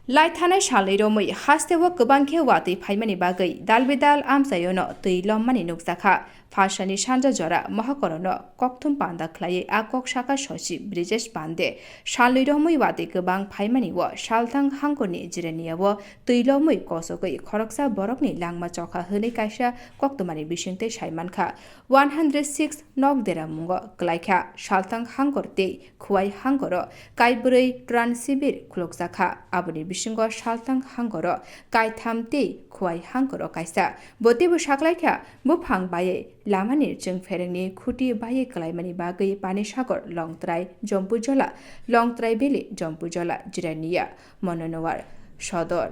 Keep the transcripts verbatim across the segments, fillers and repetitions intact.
Lai thanai salni romwi hasteo kwbang khe watwi phaimani bagwi dalbidal amchaiono twi lommani nukjakha. Phalsani sanja jora mohokorono kokthum panda khlaiwi a kok saka sochi Brijesh Pande salni romwi watwi kwbang phaimani o salthang hangkorni Jiraniao twi lomwi kosogwi khoroksa borokni langma chokha hwnwi kaisa koktwmani bisingtwi sai mankha. One hundred six nok deramungo kwlaikha. Salthang hangkor tei Khwai hangkoro kaibrwi tran sibir khulukjakha. Aboni bisingo salthang hangkoro kaitham tei Khwai hangkoro kaisa. Bo teibo saklaikha, buphang baiwi lamani chwngpherengni khuti baiwi kwlaimani bagwi Panisagar, Longtrai, Jompuijola, Longtrai Valley, Jompuijola, Jirania, Mononowar, Sodor,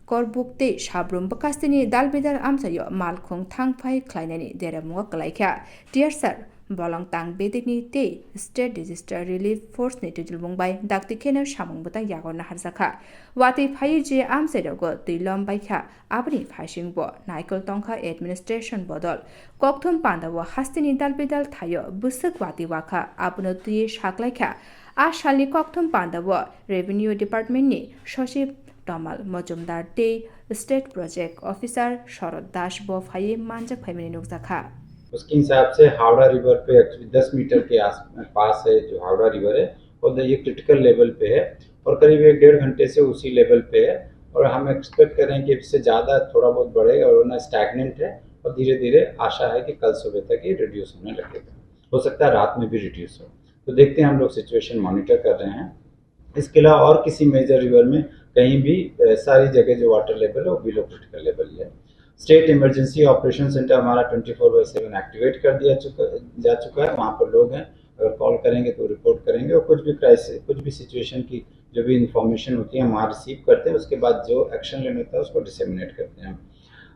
Korbuk tei Sabrum bwkastini dalbidal amchaio malkhung thangphai khlainani deramungo kwlaikha. Tiarsar bolong tang bedekni tei State Disaster Relief Force ni twijlbung bai dakti kheno samung bwtang yago naharjakha. Watwi phaiwi je amchairogo twi lom baikha, aboni phaisingbo naikol tongkha administration bodol. Kokthum pandao hasteni dalbidal thaio bwswk watwi wakha, abono twiwi saklaikha. A salni kokthum pandao Revenue Department ni Sachib Tomal Mojumdar tei State Project Officer Sharad Das bo phaiwi manjak phaimani nukjakha. उसके हिसाब से हावड़ा रिवर पे दस मीटर के आस पास है जो हावड़ा रिवर है, और ये क्रिटिकल लेवल पे है और करीब एक डेढ़ घंटे से उसी लेवल पे है और हम एक्सपेक्ट कर रहे हैं कि इससे ज़्यादा थोड़ा बहुत बढ़ेगा और वरना स्टैग्नेंट है और धीरे धीरे आशा है कि कल सुबह तक ये रिड्यूस होने लगेगा। हो सकता है रात में भी रिड्यूस हो। तो देखते हैं, हम लोग सिचुएशन मॉनिटर कर रहे हैं। इसके अलावा और किसी मेजर रिवर में कहीं भी, अ, सारी जगह जो वाटर लेवल है वो बिलो क्रिटिकल लेवल ही है। स्टेट इमरजेंसी ऑपरेशन सेंटर हमारा twenty four by seven activate कर दिया चुका, जा चुका है। वहाँ पर लोग हैं, अगर कॉल करेंगे तो रिपोर्ट करेंगे और कुछ भी क्राइसिस, कुछ भी सिचुएशन की जो भी इंफॉर्मेशन होती है हम वहाँ रिसीव करते हैं, उसके बाद जो एक्शन लेना होता है उसको डिसेमिनेट करते हैं।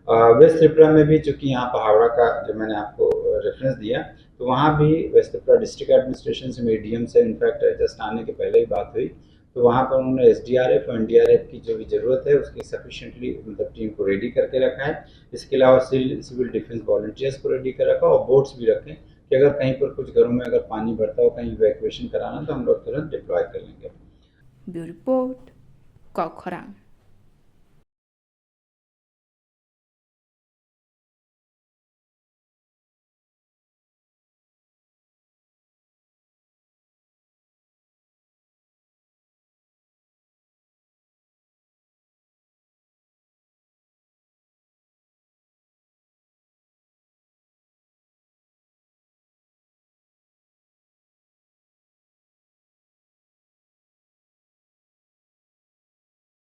अ, वेस्ट त्रिपुरा में भी, चूंकि यहाँ पर हावड़ा का जो मैंने आपको रेफरेंस दिया, तो वहाँ भी वेस्ट त्रिपुरा डिस्ट्रिक्ट एडमिनिस्ट्रेशन से मेरी डीएम से इनफैक्ट जस्ट आने के पहले ही बात हुई, तो वहाँ पर उन्होंने एसडीआरएफ और एनडीआरएफ की जो भी ज़रूरत है उसकी सफिशिएंटली, मतलब, टीम को रेडी करके रखा है। इसके अलावा सिविल, सिविल डिफेंस वॉलंटियर्स को रेडी कर रखा और बोट्स भी रखें कि अगर कहीं पर कुछ घरों में अगर पानी भरता हो, कहीं इवैक्यूएशन कराना, तो हम लोग तुरंत डिप्लॉय कर लेंगे। Bureau Report, Kokkhorang.